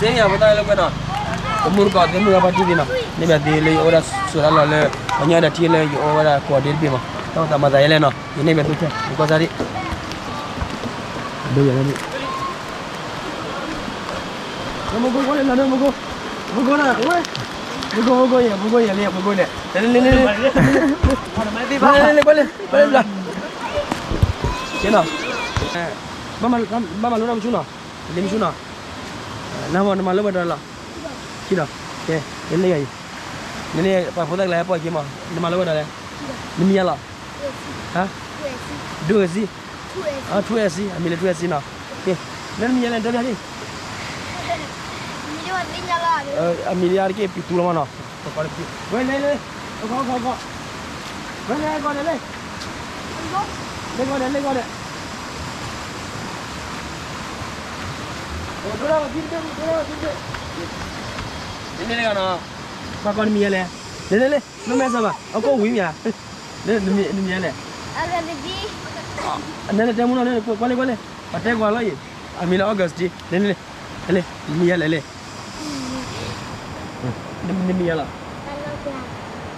စ့ယၤပတၢ်လၢကွဲနီၤ, တမူတကိးသ့ၣ်မုၢ်ဂၤပှၤတံၢ်သ့ၣ်နီၤ, န့ၢ်ဘၣ်သ့လၢယအိၣ်ဝဲဒၣ်ဆိးတၢ်လီၢ်လၢ ပှၤညီဒၣ်ထံၣ်လၢယအိၣ်ဝဲဒၣ်ကိးဒ့တဘ့ၣ်မး, တၢ်အိၣ်သးမၤသးယဲလဲၣ်နီၤ, ယန့ၢ်ဘၣ်သ့ထဲ ယကွၢ်စၢ်ဒံး, ဒိယၤဒံး, မူကိၢ်ကွၢ်လၢနၤဒိ မူကိၢ်, မူကိၢ်နၤ, မူကိၢ် မူကိၢ်ယဲ မူကိၢ်ယဲလၢ မူကိၢ်န့ၣ်, လၢလၢလၢလၢ, ကွၢ်လၢ ကွၢ်လၢ ကဲနီၤ, ဘၣ်မၤလိတၢ်မဆူၣ်နီၤ, လၢမဆူၣ်နီၤ, နမၤနမၤလိဝဲဒၣ်လီၤ, ခံနီၤ, ကဲ, နန့ၢ်ဂၤအံၤ, နန့ၢ်ပှၤဖိသၣ်ကျါဟဲပိာ်ခံမး, နမၤလိဝဲဒၣ်လဲၣ်, နမံၤယါလီၤ, ဟါ, ဒိၣ်ဂ့ၤစံ, ထူအဲစံ, အမံၤလၢထူအဲစံနီၤ, ကဲ, လၢနမံၤယါလဲၣ် တဲဘၣ်ဒံး, အမံၤလၢယါတက့ၢ် ပံၤတူလီၤမးနီၤ, ဝဲလဲၣ်လဲၣ်, ဝဲလဲၣ်, လဲၣ်ဂီၤဒဲးလဲၣ်, လဲၣ်ဂီၤဒဲး, နမံၤလဲၣ်နီၤ, ပှၤကိးနမံၤယါလဲၣ်, လဲၣ်လဲၣ်လဲၣ်, နမဲာ်ဆှးဘၣ် အကိၣ်ဝံၤမ့ၢ်ဧါ, နမံၤလဲၣ်, နလဲၤတဲမူနီၤ, ကွၢ်လၢကွၢ်လၢ, ပှၤတဲကွၢ်လီၤအံၤ, အမံၤလၢ August, လဲၣ်လဲၣ်, လဲၣ်လဲၣ်, နမံၤယါလဲၣ်လဲၣ်, နမံၤယါလီၤ,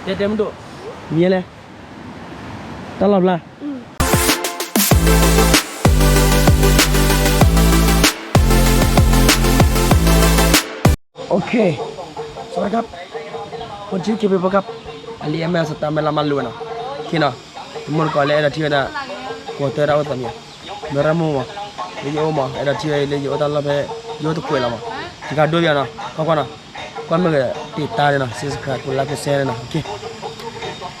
တဲတဲမုၢ်ဒိၣ်, မံၤယါလဲၣ်, တၢ်လီၢ်ဖျါ OK, สวัสดีครับ, วันที่เคเป็นครับ, အလံအမဲစတၢ်မဲလၢမၤလိဝဲနီၤ, ခံနီၤ, တမူတကိးလၢအဲၣ်ဒိးထံၣ်ဝဲဒၣ် ကွီၤတၢ်အိၣ်သးမံၤ, မ့ၢ်ရၢမူမး, လၢယအိၣ်မး, အဲၣ်ဒိးထံၣ်ဝဲလၢယအိၣ်တၢ်လီၢ်ဖဲ, ယအိၣ်တကွဲးလီၤမး, ယကဒိပယၤနီၤ, ကွၢ်ကွၢ်နီၤ, ကွၢ်မ့ၢ်ဂ့ၤတံာ်တာ်န့ၣ်နီၤ, subscribe ကိး like ကိး share န့ၣ်နီၤ, က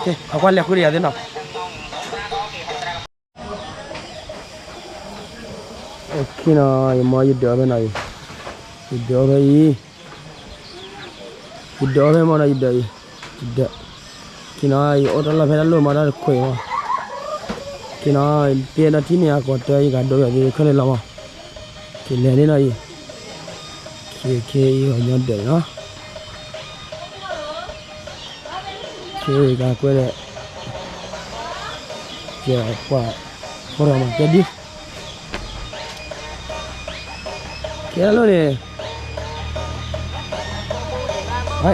ဲ, ကွၢ်ကွၢ်လဲၤဃုတယၤသ့ၣ်နီၤ. ခံနီၤ, ယမ့ၢ်ယဒၢးဖဲနီၤအံၤ, ယဒၢးဖဲအံၤ, ယဒၢးဖဲမ့ၢ်နီၤ, ယဒၢးအံၤ, ယဒၢး, ခံနီၤ, ယအိၣ်တၢ်လီၢ်ဖဲတၢ်လိၣ်မၤတၢ်တခွဲးမး, ခံနီၤ, ယတဲဒၣ်ထံၣ်န့ၣ် အကိးတၢ် ယကဒိပယၤသ့ခဲလၢာ်လီၤမး, ကလဲၤန့ၣ်နီၤအံၤ, ခ့ခ့အံၤ ပှၤညီဒၢးအံၤနီၤ. ကဲ ကကွဲးဒီး ကဲ ပှၤ ဖိရီမး ကဲဒ် ကဲလီၤန့ၣ် အ ဟ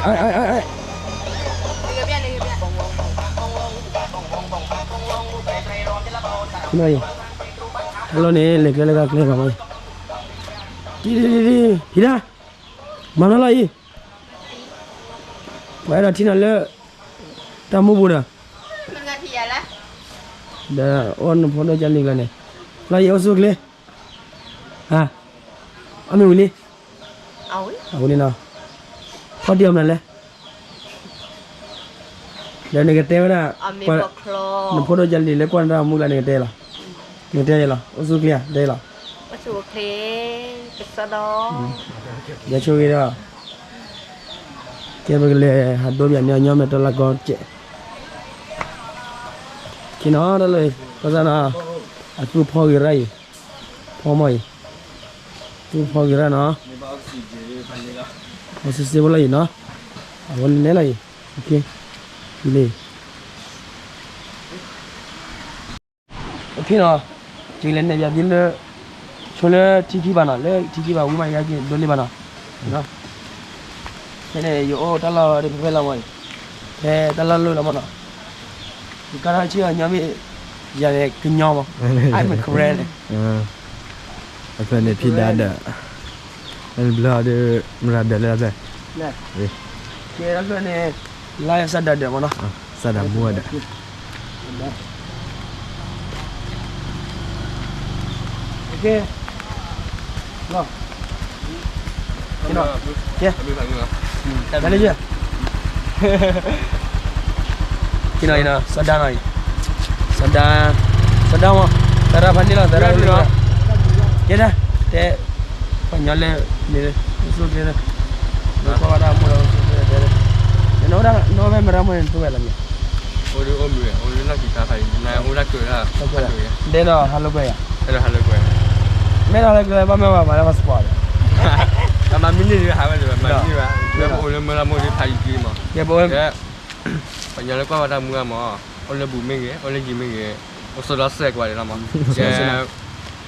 ဲလီၤန့ၣ် လဲၤကျဲလၢဂၤကျဲဘၣ်မး, ဒ်ဒ်ဒ်ဒ် ဖံဒၣ် မၤမနုၤလီၤအံၤ, ပှၤအဲၣ်ဒိးထံၣ်နၤလၢ တၢ်မူပူၤဒီး, ဒီးအိၣ်နဖိဒိၣ်ကၢ်လံၤကျါန့ၣ်, လီၤယံၤအိၣ်ဆူၣ်အိၣ်ချ့, အမ့ၢ်ဝံၤလံ, အဝံၤလံနီၤ, ဖီတံၢ်အီၤမနုၤလဲၣ်, ဒီးနကတဲဝဲဒၣ်, နဖိဒိၣ်ကၢ်လံၤလၢကွၢ်နတၢ်မူကျါ နကတဲလီၤ, နကတဲလီၤ အိၣ်ဆူၣ်အိၣ်ချ့ဧါ တဲလီၤ, ယဆိၣ်ဂ့ၤဒီး ကဲ ပကလဲၤဟးဒိပယၤန့ၣ် အညီမဲာ်တၢ်လၢကီကဲး, ခံနီၤ တၢ်လၢ ဘၣ်ဆၣ်နီၤ အသူၣ်ဖီဂ့ၤရၣ်အံၤ, ဖီမီၢ်အံၤ, သူၣ်ဖီဂ့ၤရၣ်နီၤ, ဖီစ့စ့ဖိလီၤအံၤနီၤ, အဝဲလဲၤလီၤအံၤ, လံ OKနီၤ, ယကလဲၤနဲၣ်ပျးသုလၢ ဆိလၢထံခံဘၣ်နီၤ, လၢထံခံဘၣ်ဝံၤမး ယကဒိးန့ၢ်ဘၣ်နီၤ, ဖဲန့ၣ် ယအိၣ်တၢ်လီၢ်ဒီးဖဲဖဲလီၤမးအံၤ, ဖဲတၢ်လီၢ်လၢလီၤမးနီၤ, ယကါထီၣ်ဆံၣ်အီၤညီမ့ၢ် ယၤန့ၣ်ကညီမး, I'm a Karenန့ၣ်, အဖဲန့ၣ်ဖံဒါဒီး ဘျီဒီး မရၤဒီးလၢဖဲ, ကဲ တၢ်ဖဲန့ၣ် လါယစၢ်ဒၣ်ဒီးမးနီၤ, စၢ်ဒၣ်မူဒီး ကဲ လီၤ, ကဲ တၢ်ဖဲန့ၣ်ယဲ ကဲနီၤ အံၤနီၤ စီၤဒၤနီၤအံၤ, စီၤဒၤ, စီၤဒၤမး, သရၣ်ဖးန့ၣ်လီၤ သရၣ်ဖးန့ၣ်လီၤ, ကဲဒၣ်, တဲ, ပှၤညီလၢ န့ၣ် အိၣ်ဆူၣ်အိၣ်ချ့လၢ, နကွၢ်ဘၣ်တၢ်မူဒီးအိၣ်ဆူၣ်အိၣ်ချ့လၢတဲလၢ, နအိၣ်ဒၣ် နအိၣ်ဖဲမရၤမုၢ်န့ၣ် နတဝဲလီၤမး, အိၣ်ဒၣ်အိၣ်မုာ် အိၣ်ဒၣ်က့ၤခါခါအံၤ နအိၣ်ဒၣ်ကၢၤဒၣ်, တဲနီၤ ဟးလိာ်ကွဲယၤ, ဟးလိာ်ကွဲ, မ့ၢ်ဒီးဟးလိာ်ကွဲ ဘၣ်မ့ၢ်ဘၣ်မၤလၢ passport ဒီး, မၤမံၤန့ၣ်ဟးဝဲန့ၣ် မၤမံၤဘၣ်, မ့ၢ်အိၣ်လၢမရၤမုၢ်ဒီးဖးယံၤက့ၤမး, ကဲ ပှၤညီလၢကွၢ်ဘၣ်တၢ်မူအမး, အိၣ်လၢဘူးမ့ၢ်ဂ့ၤ အိၣ်လၢယံၤမ့ၢ်ဂ့ၤ, အိၣ်ဆိးဒီးစဲးကွၢ်ဒံးလီၤမး, ကဲ,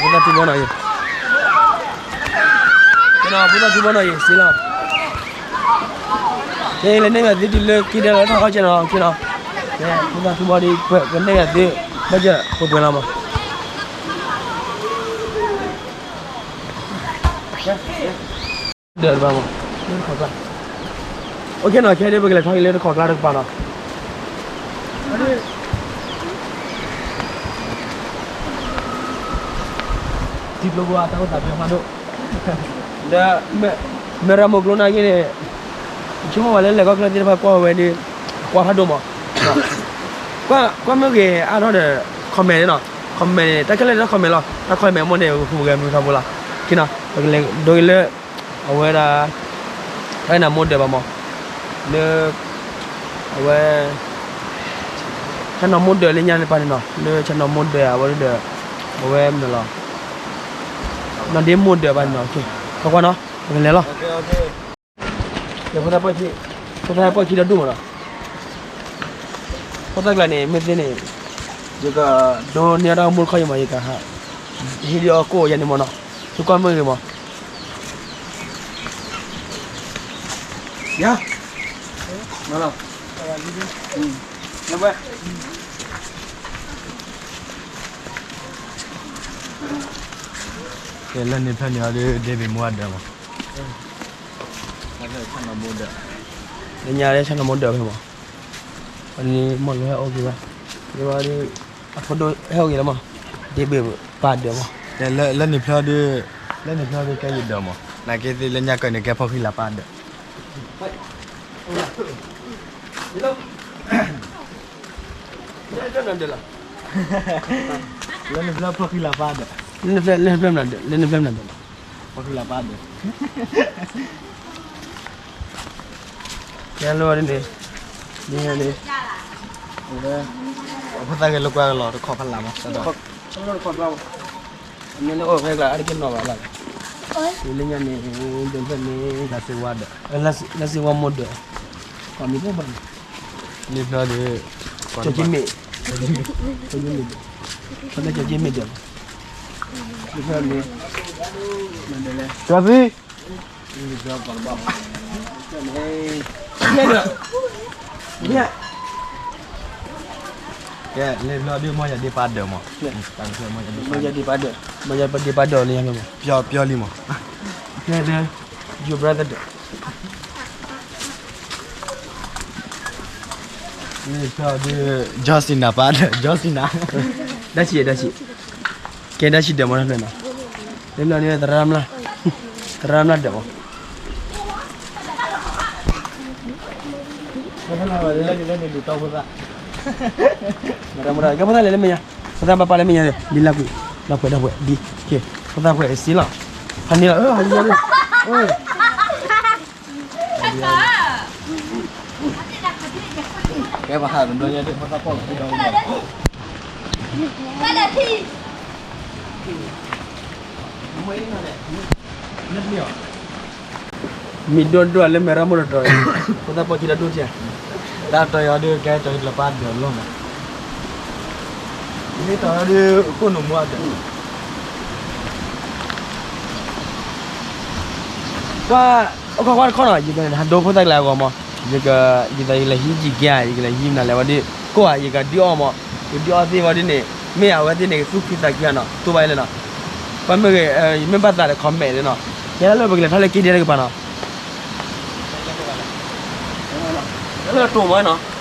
ဖိသၣ်ထူဘီနီၤအံၤ, ဖိသၣ်ထူဘီနီၤအံၤ စ့လီၤ, ကဲ လဲၤနဲၣ်ယၤသုတုၤလၢက့ၤဒဲးလီၤ ထီၣ်ခီကဲနီၤ ကဲနီၤ, ကဲ ဖိသၣ်ထူဘီဒီး ပကနဲၣ်ယၤသု ဘၣ်ကၢ်ပှဲၤပှဲၤလီၤမး. ဒၢးတပၤမး, လၢတခီၣ်ကျါ, အိၣ်ကဲနီၤ ခဲဒၣ် ပကလဲၤထီၣ်က့ၤလၢတခီၣ်ကျါတကပၤနီၤ. ထံကျိဖိအတၢ်အိၣ်သးပှဲၤဖးဒိၣ်, ဒီး မဲၢ်ရမိၢ်ကျိနာ်က့န့ၣ် ဆိကမိၣ်ဝဲလၢလဲၤခီၣ်ချၢသ့ၣ်တဖၣ်ကွၢ်ဝဲဒီး ကွၢ်ဖးဒိၣ်မး, ကွၢ်မ့ၢ်ဂ့ၤအါထီၣ်ဒီး comment နီၤ, comment န့ၣ် တၢ်ခဲလၢာ်တၢ် comment လီၤ, တၢ် comment မ့ၢ်န့ၣ် ဟူးဂဲၤမုာ်ထီဘိလီၤ, ကဲနီၤ ပကလဲၤဒိက့ၤလၢ အဝဲဒၣ် တၢ်နၢ်မိၢ်ဒၢးဘၣ်မး, လၢ အဝဲ တၢ်နၢ်မိၢ်ဒၢးလၢညါန့ၣ်ပၤန့ၣ်နီၤ လၢတၢ်နၢ်မိၢ်ဒၢးအဝဲဒၣ်ဒီး အဝဲမနုၤလီၤ, နီၢ်ဒ့မိၢ်ဒၢးဘၣ်န့ၣ်နီၤ, ကဲ ကွၢ်ကွၢ်နီၤ ပကလဲၤလီၤ. ဖိသၣ်ပၢၢ်ဆံး, ဖိသၣ်ပၢၢ်ဆံးဒီဒူၣ်မးနီၤ, ဖိသၣ်ကျါန့ၣ် မ့ၢ်သ့န့ၣ် ယကဒိးန့ၢ်အီၣ်တၢ်ဂီၤမူတခီအံၤမး ယကဟး ဟ့ၣ်ဒုးအီၣ်ကိၣ်ယၤန့ၣ်မးနီၤ, သုကွၢ်မ့ၢ်ဂ့ၤမး, ယၤ မၤလီၤ, ကဲ လၢန့ၣ်ဖျၢၣ်န့ၣ်အီၤဒီး ဒ့ဘ့ၣ်မိၢ်အဒၢးမး, လၢညါလၢဆၣ်နီၤမိၢ်ဒၢးဖဲမး, အန့ၣ်မ့ၢ်လၢဟဲအိၣ်က့ၤဘၣ်, ဒ်ဝဲဒီး အဖိဒိၣ်ဟဲအိၣ်က့ၤလီၤမး, ဒ့ဘ့ၣ်ပၢ်ဒၢးမး, လၢ လၢန့ၣ်ဖျၢၣ်ဒီး လၢန့ၣ်ဖျၢၣ်ဒီးကဲယဒၢးမး, နာ်က့သ့ၣ်လၢညါကၢၢ်န့ၣ် ကဲဖီၣ်ဃံလၤပၢ်ဒၢး လၢန့ၣ်ဖျၢၣ်ဖီၣ်ဃံလၤပၢ်ဒၢး, လၢန့ၣ်ဖျၢၣ်မနုၤဒၢး, လၢန့ၣ်ဖျၢၣ်မနုၤဒၢး, ဖီၣ်ဃံလၤပၢ်ဒၢး, ကဲလၢန့ၣ်, န့ၣ်, ဖိသၣ်ဂဲၤလိာ်ကွဲလီၤ တခီၣ်ဖးလၢ်မး, န့ၣ်လၢအိၣ်ဖဲကျါ အါတက့ၢ်နီၢ်ဘၣ်လၢ်လီၤ လၢညါန့ၣ် ဒိးဖျၢၣ်န့ၣ် လၢစ့ဝါဒီး လၢစ့ဝါမိၢ်ဒီး ကီမံၤဖျၢၣ်ဘၣ်န့ၣ် လ့ဖျၢၣ်ဒီး ကၠီက့မ့ၢ် ကၠီက့မ့ၢ်ဒီး ဖျၢၣ်ကၠီက့မ့ၢ်ဒီး လ့ဖျၢၣ်န့ၣ် မၤဒီးလဲၣ် ကၠီသံ ကဲ လ့ဖျၢၣ်ဒ်မ့ၢ်ယၤဒ့ပာ်ဒၢးမး မ့ၢ်ယၤဒ့ပာ်ဒၢး မ့ၢ်ယၤဒ့ပာ်ဒၢးလံ ပျီပျီလံမး ကဲလၢ your brother ဒီး လ့ဖျၢၣ်ဒ် John Cena ပာ်ဒၢး John Cena ဒၣ်ဆံး ဒၣ်ဆံး ကဲဒၣ်ဆံးဒၢးမး လ့ဖျၢၣ်န့ၣ် လ့ဖျၢၣ်န့ၣ် သရၣ်မျၢ် သရၣ်မျၢ်ဒၢးမး မတၤမတၤ ကဲဖိသၣ်လဲၤလၢမဲာ်ညါ ဖိသၣ်ပၢ်ပၢ်လၢမဲာ်ညါ ဒ်လၢကွံာ် လီၤပှဲၤဒီးပှဲၤ ဒ် ကဲ ဖိသၣ်ပှဲၤအစ့လီၤ ဖးန့ၢ်လီၤ အၢ ဟးလံ ကဲ ပဟးတဘျီညါဒ် ဖိသၣ်ပီၢ်လီၤ မ့ၢ်ဒိၣ်ဒိၣ်လၢမဲာ်ရၣ်မိၢ်တတီၤအံၤ ဖိသၣ်ပီၢ်ခံလၢဒိၣ်ထံၣ်ဧါ တၢ်တီၤအံၤဒ်ကဲတီၤလၢပၢ်ဒၢးလီၤမး မ့ၢ်တီၤဒ်ကိၣ်နူာ်မူအဒၢး ကွၢ် အိၣ်ခိးကွၢ်တခီနီၤ ယကဟးဒိဖိသၣ်ကျါအဂီၢ်မး ယက ယသးယလဲၤဟံးယကဲဧါ ယကလဲၤဟံးနၤလဲၤဝဲဒ် ကိၣ်ဧါ ယကဒုးအီၣ်မး ယဒုးအီၣ်သ့ၣ်ဝဲဒ်န့ၣ် မ့ၢ်အဝဲသ့ၣ်န့ၣ် ကသူၣ်ခုသးခုဧါနီၤ သူဘၣ်လဲၣ်နီၤ ပှၤမ့ၢ်ဂ့ၤ ယမ့ၢ်ဘၣ်သးဒီး comment နီၤ ယဲဒၣ်လၢပကလဲၤထီၣ်လၢက့ဒဲတကပၤနီၤ လၢတိၢ်မးနီၤ တိ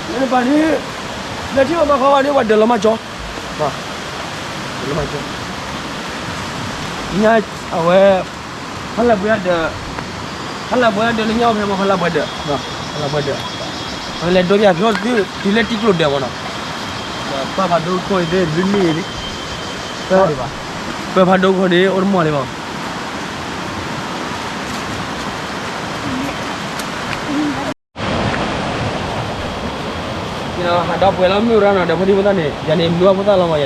ၢ် လၢပၤဒ် လၢထံၣ်ဘၣ်မၤဃီဝဲဒ် ပှၤဒၢးလီၤမၢ်ကၠီ ဒၢးလီၤမၢ်ကၠီ ညါအဝဲ ဖးလၢဘှဲဒၢး ဖးလၢဘှဲဒၢးလၢညါအိၣ်ဖဲမ့ၢ်ဖးလၢဘှဲဒၢး ဖးလၢဘှဲဒၢး အဝဲလဲၤဒိပၠးသု တုၤလၢတံကျိၣ်ဒၢးမးနီၤ ပၢ်ဖးဒိၣ်ခိၣ်အံၤသ့ၣ် ဘုမ့ၢ်အံၤ ပၢ်ဖးဒိၣ်ခိၣ်န့ၣ် အိၣ်တမီၢ်လံမး ဟးဒီးပှဲၤလီၤမုၢ်ရၣ်နီၤ ဒီးဖိဒံဖိသၣ်န့ၣ် ယၤန့ၣ်မုၢ်ရၣ်ဖိသၣ်လီၤမး ယၤန့ၣ် ယၤ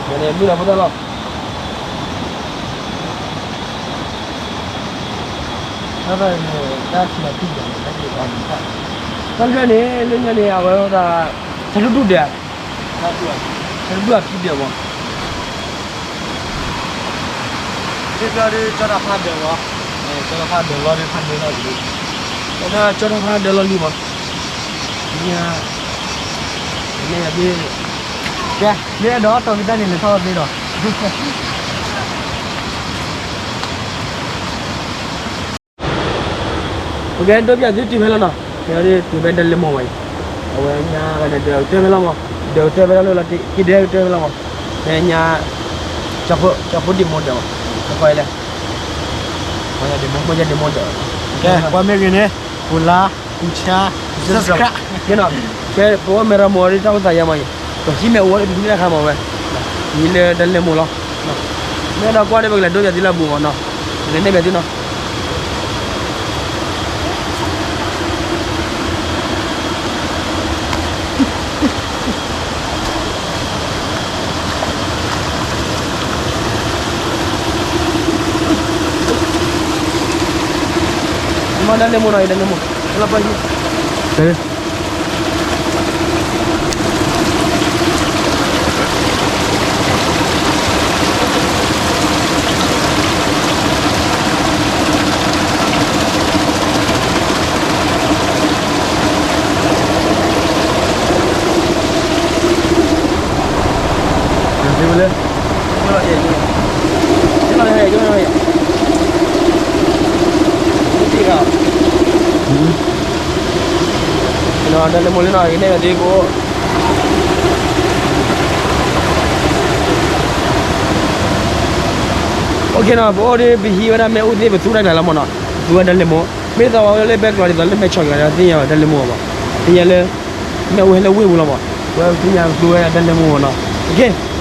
န့ၣ်မုၢ်ရၣ်ဖိသၣ်လီၤ တၢ်န့ၣ် တၢ်ခံဂၤခံဂၤန့ၣ် တၢ်က့ၤအီၤန့ၣ် တၢ်န့ၣ် လၢညါန့ၣ် အဝဲဒၣ် ဆၢဒူၣ်ဒူၣ်ဒၢး ဆၢဒူၣ်ဒူၣ်အဖံဒၢးမး ဒ်ဖျၢၣ်ဒ်ကၠီတၢ်ဖးဒၢးလီၤ ကၠီတၢ်ဖးဒၢးလီၤဒ်ဖးဒၢးလီၤဒ် ကၠီတၢ်ဖးဒၢးလီၤလံမး ညါ န့ၣ်ဒ် ကဲ ဒ်အဲၣ်ဒိးတီၢ်က့ၤတၢ်န့ၣ် လဲၤထီၣ်သ့ဒီး ပကဒိပၠးသုတုၤဖဲလီၤနီၤ ဖဲဒ်တုၤဖဲဒၢလ့မိၢ်ဝဲအံၤ အဝဲညါဂၤန့ၣ် ဒၢးကတၢၢ်ဖဲလီၤမး ဒၢးကတၢၢ်ဖဲလီၤလၢလီၤတံၢ် က့ဒၢကတၢၢ်ဖဲလီၤမး ဖဲညါ ကၠီဖိဒ့မိၢ်ဒၢးမး ကခီအံၤလဲၣ် မိၢ်ယါဒ့မိၢ်ဒၢး ကဲ ပှၤမ့ၢ်ဂ့ၤန့ၣ် ပူၤလါ ပူၤဆါ subscribe ကဲနီၤ ကဲပဝဲမဲၢ်ရမိၢ်ဒ်တၢ်အိၣ်သးယါမးအံၤ ပဟံးမ့ၢ်အိၣ်ဝဲဒ်ပဟံးတၢ်ခါမးဝဲ ဟံးလၢဒၢလ့မိၢ်လီၤ မ့ၢ်ဒီးကွၢ်ဒီးပကလဲၤဒိပၠးသုလၢအဘူးမးနီၤ ပကလဲၤနဲၣ်ပၠးသုနီၤ မ့ၢ်ဒၢလ့မိၢ်နီၤ ဒၢလ့မိၢ် လၢပှၤဟံး ဒၢလ့မိၢ်လံနီၤ ကနဲၣ်ဒ်ဖိ OK နီၤ ပအိၣ်ဒ် ပဟံးဝဲဒၣ်မ့ၣ်အူသ့ၣ် ပသူတၢ်ကျဲၤလီၤမးနီၤ ပသူဝဲဒၢလ့မိၢ် မ့ၢ်သးဝဲလၢဘဲကျီးဒ်သိးလၢမဲၢ်ဆီၣ်ကျါ သ့ၣ်ညါဒၢလ့မိၢ်ဘၣ် သ့ၣ်ညါလၢ မ့ၣ်အူဟဲလၢဝ့ၢ်ပူၤလီၤမး ပဝဲသ့ၣ်ညါပသူဝဲဒၢလ့မိၢ်မးနီၤ OK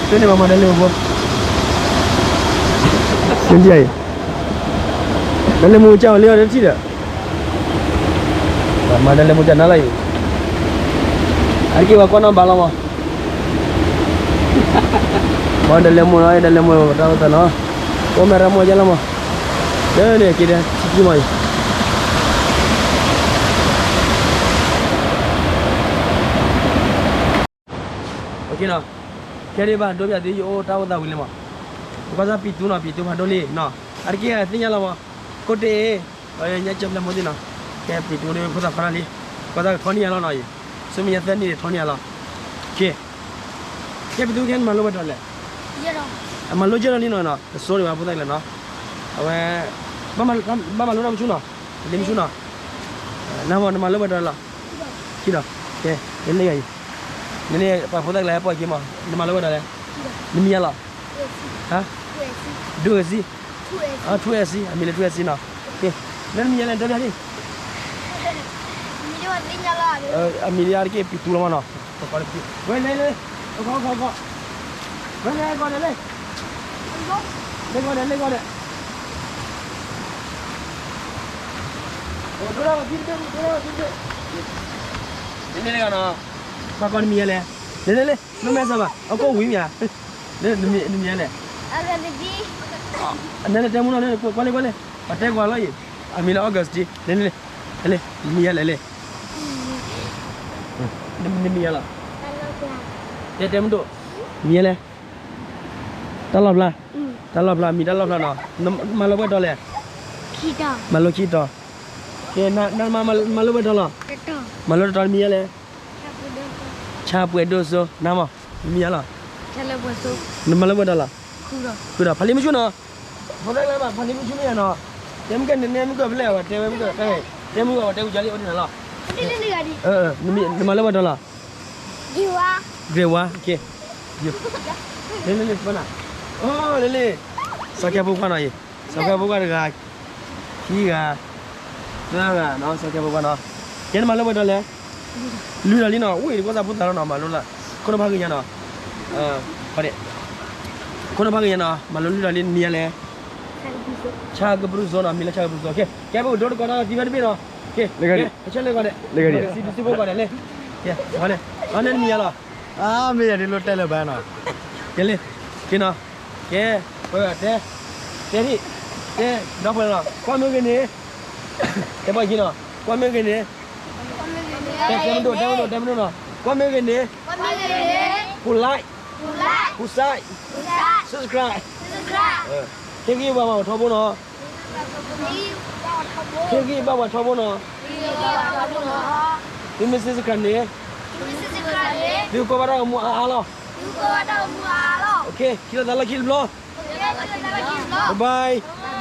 သ့န့ၣ်မးမးဒၢလ့မိၢ်ဖိ ဒၢလ့မိၢ်ကၢ်အီၤလံအီၤတထံၣ်ဒီး မၤဒၢလ့မိၢ်ကၢ်နါလၢအံၤ အတက့ၢ် ပှၤကွၢ်နီၣ်ဘါလီၤမး, ပှၤဒီးလဲၤမိၢ်နီၤ, ဒီးလဲၤမိၢ်တၢ်အိၣ်သးနီၤ, အိၣ်မ့ၢ်ရၢမိၢ်ယဲလီၤမး, လၢန့ၣ်က့ၤဒီး ထံကံမးအံၤ ခဲဒံးဘၣ် ဒိပၠးသု ယအိၣ်တၢ်အိၣ်သးဝံၤလံမး, ကွၢ်စၢ်ပံၤတူနီၤ, ပံၤတူဖးဒိၣ်လံနီၤ, အတက့ၢ်သ့ၣ်ညါလီၤမး, ခိၣ်တ့ၢ်, ညါကၠီဖျဲၣ်မိၢ်သ့ၣ်နီၤ, ကဲပံၤတူဒီးဖိသၣ်ခွါနီၤလံ, ကွၢ်စၢ်ကထီၣ်န့ၢ်ယါလီၤနီၤအံၤ, ဆူမဲာ်ညါသၢနံၣ်န့ၣ်ထီၣ်န့ၢ်ယါလီၤ, ကဲ, ကဲပံၤတူခဲနမၤလိဝဲဒၣ်လဲၣ်, အမၤလိကၢ်လီၤလံနီၤနီၤ, တစိၢ်ဒံးဘၣ်ဖိသၣ်ကျဲနီၤ, အဝဲ, ဘၣ်မၤလိတၢ်မဆူၣ်နီၤ, လံမဆူၣ်နီၤ, နမၤလိဝဲဒၣ်လီၤ, ခံဒီး, ကဲ, နလ့ၣ်ဂၤအံၤ, နန့ၣ်ပှၤဖိသၣ်ကျဲဟဲပိာ်က့ၤမး, နမၤလိဝဲဒၣ်လဲၣ်, နမံၤယါလီၤ, ဟါ, ဒုးစံ, ထူအဲစံ, အမံၤလၢထူအဲစံနီၤ, ကဲ, နမံၤယါလဲၣ် တဲဘၣ်လံ, အမံၤလၢအတက့ၢ် ပံၤတူလီၤမးနီၤ, ဝဲလဲၤလဲၤ, ဝဲလဲၤဂီၤဒဲးလဲၣ်, လဲၤဂီၤဒဲး လဲၤဂီၤဒဲး, ဒိၣ်ဒၣ်ဝဲခံတဘ့ၣ်, ဒိၣ်ဒၣ်ဝဲခံတဘ့ၣ်, လဲၤလဲၤနီၤ, ပှၤကိးနမံၤယါလဲၣ်, လဲၤလဲၤလဲၤ, နမဲာ်ဆှးဘၣ် အကိၣ်ဝံၤမ့ၢ်ဧါ, နမံၤယါလဲၣ်, နလဲၤတဲမူနီၤ, ကွၢ်လၢကွၢ်လၢ, ပှၤတဲကွၢ်လီၤအံၤ, အမံၤလၢ August, လဲၤလဲၤ, လဲၤလဲၤ, နမံၤယါလဲၣ်လဲၣ်, နမံၤယါလီၤ, တဲတဲမုၢ်ဒိၣ်, မံၤယါလဲၣ်, တၢ်လီၣ်ဖျါ, တၢ်လီၣ်ဖျါ မံၤတၢ်လီၣ်ဖျါနီၤ, မၤလိပှဲၤတီၤလဲၣ်, မၤလိခံတီၤ, ကဲ, မၤလိပှဲၤတီၤလီၤ, မၤလိတတီၤ နမံၤယါလဲၣ်, ဆၣ်ပှဲၤဒိၣ်စိ, နမံၤယါလီၤ, နမၤလိပှဲၤတီၤလီၤ, ဃုာ်ဒီး ဖးလံမုၢ်ဆူၣ်နီၤ, ဖိသၣ်လၢဘၣ် ဖးလံမုၢ်ဆူၣ်မ့ၢ်ဧါနီၤ, တဲမုၢ်ကဲ နနဲမုၢ်ကဲဖဲလဲၣ် တဲဝဲမုၢ်ကဲ, တဲမုၢ်ကဲ တဲဝဲကလံၣ်အိၣ်ဒံးနၤလီၤ, နမၤလိပှဲၤတီၤလီၤ, ဂ့ၤဝါ, လ့လ့လ့, လ့လ့, စီၤကဲဖိခွါနီၤအံၤ, စီၤကဲဖိခွါတဂၤ, ခံဂၤ, သၢဂၤနီၤ, စီၤကဲဖိခွါနီၤ, ကဲနမၤလိပှဲၤတီၤလဲၣ်, လုၢ်ဒီးလံနီၤ, ဝ့ၢ်တကွၢ်သးဖိသၣ်လီၤနီၤ, မၤလိလၢ, ခိၣ်နူာ်ဖးဂ့ၤညါနီၤ, ခိၣ်နူာ်ဖးဂ့ၤညါနီၤ, မၤလိလုၢ်ဒီးလံ နမံၤယါလဲၣ်, ဆၣ်ကပြုၢ်စိနီၤ, မံၤလၢဆၣ်ကပြုၢ်စိ, ကဲ, ကဲပအိၣ်ဒိတကိးတၢ်သံဖဲတဘ့ၣ်နီၤ, ကဲ, ကဲ, ဆဲးလဲၤကီးဒဲး, ကဲ, စံးဘျုးစံးဖှိၣ်ကီးဒဲးလဲၣ်, ကဲ, အန့ၣ်နမံၤယါလီၤ, အမ့ၢ်ယၤဒ်လိၣ်တဲလၢၤဘၣ်နီၤ, ကဲလံ, ကဲနီၤ, ကဲ, ပတဲ, တဲဒံး, တဲ, ဒီပုၢ်ဝဲၢ်နီၤ, ကွၢ်မ့ၢ်ဂ့ၤန့ၣ်, တဲပှၤခံနီၤ, ကွၢ်မ့ၢ်ဂ့ၤန့ၣ်, တဲမဒိၣ်, တဲမဒိၣ်, တဲမဒိၣ်နီၤ, ကွၢ်မ့ၢ်ဂ့ၤန့ၣ်, ဟူ like, ဟူ share, ဟူ subscribe, ဟ့ၣ်ဂံၢ်ဘါပှၤထီဘိနီၤ, ဟ့ၣ်ဂံၢ်ဘါပှၤထီဘိနီၤ, သုမ့ၢ် subscribe န့ၣ်, သုကီၢ်ဘၣ်တၢ်အိၣ်မူအါအါလီၤ, ခံလီၤသးလီၢ်ခံတဘျီ, bye bye.